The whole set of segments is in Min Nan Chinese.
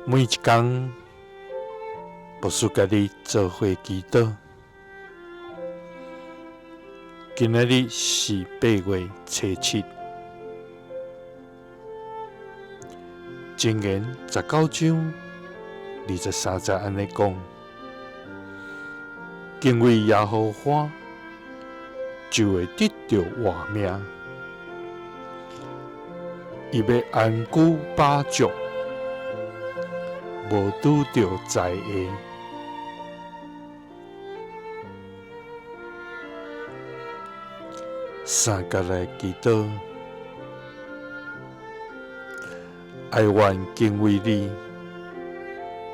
每一工，牧師佮你做伙祈禱。今仔日是8月初7，箴言19章23節按呢講：敬畏耶和華，就會得著活命，伊欲安居飽足，無拄著災禍。三佮來祈禱，哀願敬畏你，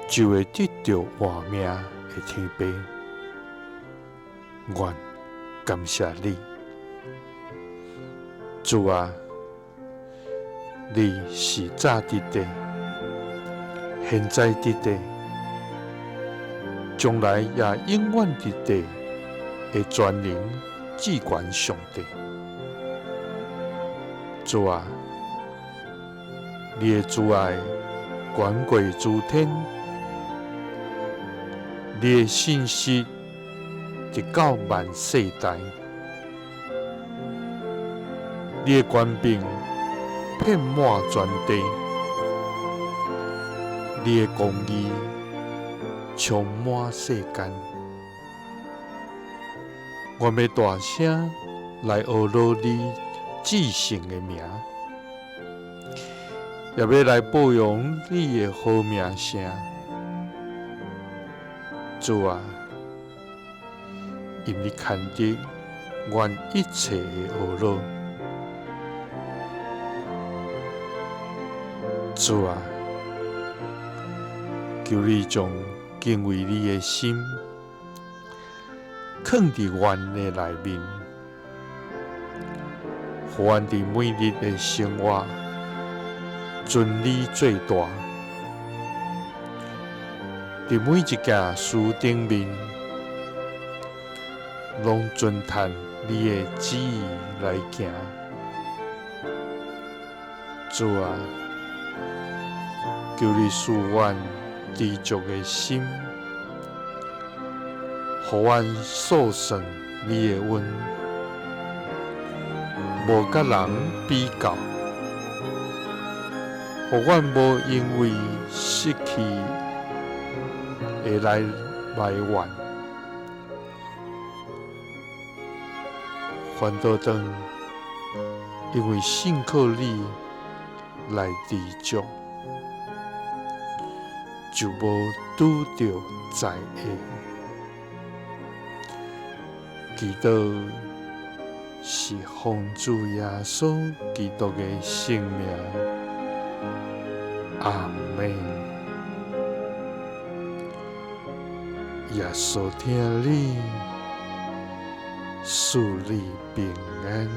就會得著活命的天父，願感謝你，主啊，你是早佇的，現在佇的，將來也永遠佇的的全能至懸上帝。主啊，你的慈愛懸過諸天，你的信實直到萬世代，你的權柄遍滿全地，你的公義充滿世間。我欲大聲來呵咾你至聖的名，也欲來報揚你的好名聲。主啊，因你牽得阮一切的呵咾。主啊，求你將敬畏你的心囥佇阮的內面，予阮佇每日的生活尊你做大，佇每一件事頂面，攏遵趁你的旨意來行。主啊，求你賜阮知足的心，予阮數算你的恩，無佮人比較，予阮無因為失去會來埋怨，反倒當因為信靠你來知足，就無拄著災禍。祈禱是奉主耶穌基督的聖名，阿們。耶穌疼你，賜你平安。